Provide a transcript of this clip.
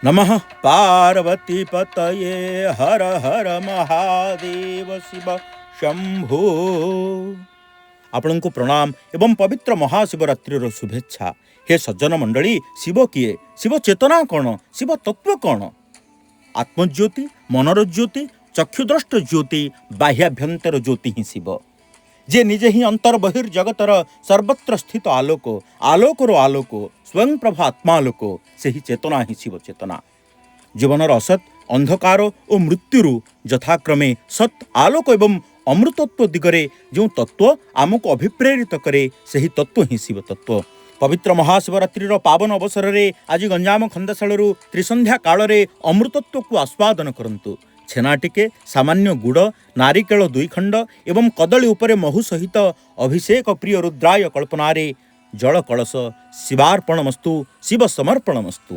ନମଃ ପାର୍ବତୀ ପତୟେ ହର ହର ମହାଦେବ ଶିବ ଶମ୍ଭୁ। ଆପଣଙ୍କୁ ପ୍ରଣାମ ଏବଂ ପବିତ୍ର ମହାଶିବରାତ୍ରିର ଶୁଭେଚ୍ଛା। ହେ ସଜ୍ଜନ ମଣ୍ଡଳୀ, ଶିବ କିଏ? ଶିବ ଚେତନା କ'ଣ? ଶିବ ତତ୍ତ୍ୱ କ'ଣ? ଆତ୍ମଜ୍ୟୋତି, ମନର ଜ୍ୟୋତି, ଚକ୍ଷୁଦ୍ରଷ୍ଟ ଜ୍ୟୋତି, ବାହ୍ୟାଭ୍ୟନ୍ତର ଜ୍ୟୋତି ହିଁ ଶିବ, ଯିଏ ନିଜେ ହିଁ ଅନ୍ତର ବହିର୍ଜଗତର ସର୍ବତ୍ର ସ୍ଥିତ ଆଲୋକ, ଆଲୋକର ଆଲୋକ, ସ୍ୱୟଂପ୍ରଭା ଆତ୍ମାଲୋକ। ସେହି ଚେତନା ହିଁ ଶିବ ଚେତନା। ଜୀବନର ଅସତ୍, ଅନ୍ଧକାର ଓ ମୃତ୍ୟୁରୁ ଯଥାକ୍ରମେ ସତ୍, ଆଲୋକ ଏବଂ ଅମୃତତ୍ୱ ଦିଗରେ ଯେଉଁ ତତ୍ତ୍ୱ ଆମକୁ ଅଭିପ୍ରେରିତ କରେ, ସେହି ତତ୍ତ୍ୱ ହିଁ ଶିବ ତତ୍ତ୍ୱ। ପବିତ୍ର ମହାଶିବରାତ୍ରିର ପାବନ ଅବସରରେ ଆଜି ଗଞ୍ଜାମ ଖଣ୍ଡଶାଳରୁ ତ୍ରିସନ୍ଧ୍ୟା କାଳରେ ଅମୃତତ୍ୱକୁ ଆସ୍ୱାଦନ କରନ୍ତୁ। ଛେନା ଟିକେ, ସାମାନ୍ୟ ଗୁଡ଼, ନାରିକେଳ ଦୁଇ ଖଣ୍ଡ ଏବଂ କଦଳୀ ଉପରେ ମହୁ ସହିତ ଅଭିଷେକ ପ୍ରିୟ ରୁଦ୍ରାୟ କଳ୍ପନାରେ ଜଳ କଳସ। ଶିବାର୍ପଣମସ୍ତୁ, ଶିବ ସମର୍ପଣମସ୍ତୁ।